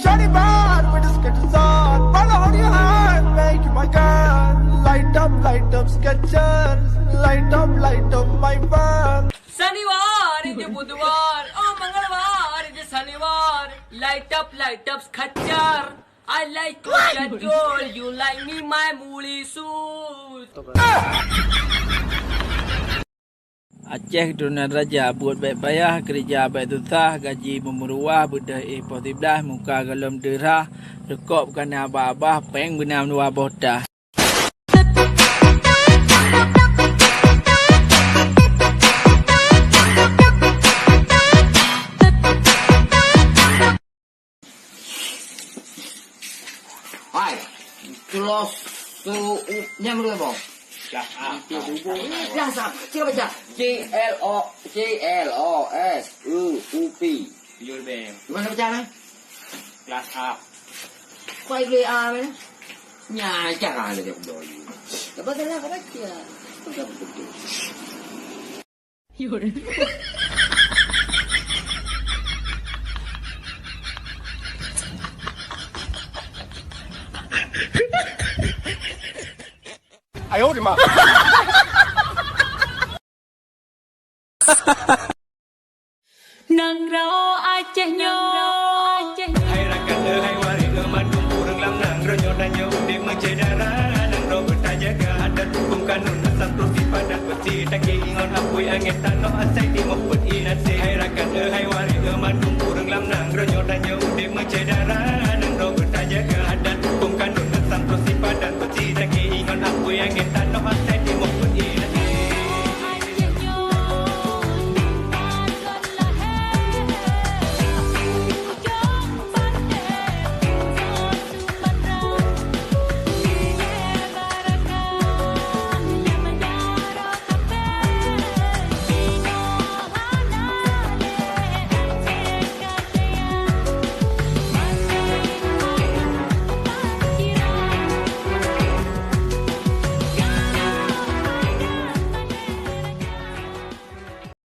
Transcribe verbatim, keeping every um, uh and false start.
Johnny Bar with the Skechers on. Follow on your hand, make you my girl. Light up, light up Skechers. Light up, light up my world. Saniwar is the Budwar. Oh, Mangalwar is the Saniwar. Light up, light up Skechers. I like Coach Jadul. You like me, my Muli suit. Aceh keuturonan raja, buet bèk payah, keureuja bèk susah, gaji meumeuruwah, beudôh éh poh siblaih, muka gohlom deurah, reukok bukan abah-abah, péng beuna dua boh tah. Hai, close tu nyang dua boh. Dah, ah, Itu ah. Bubu ni kelas apa? Cuba baca. C L O, C L O S U U P. Yul bem. Gimana baca kan? Kelas A. Kau boleh A mana? Nya, cara ada dia bodoh. Tak baca lah, kau baca. Kau dah betul. Nanggroe Aceh nyoe. Hai rakan, eh, hai waréh, eh, mandum ureueng lam nanggroe nyoe, tanyoe udép meusyedara. Nanggroe beutajaga adat, huköm, kanun, asam, troh, sipa dan beusi. Takée ngon apui angén tanoh, asai timoh peuet inan sé. Hai rakan, eh, hai waréh, eh, mandum ureueng lam nanggroe nyoe, tanyoe udép meusyedara. Nanggroe beutajaga adat, huköm, kanun, asam, troh, sipa dan beusi. Takée ngon apui angén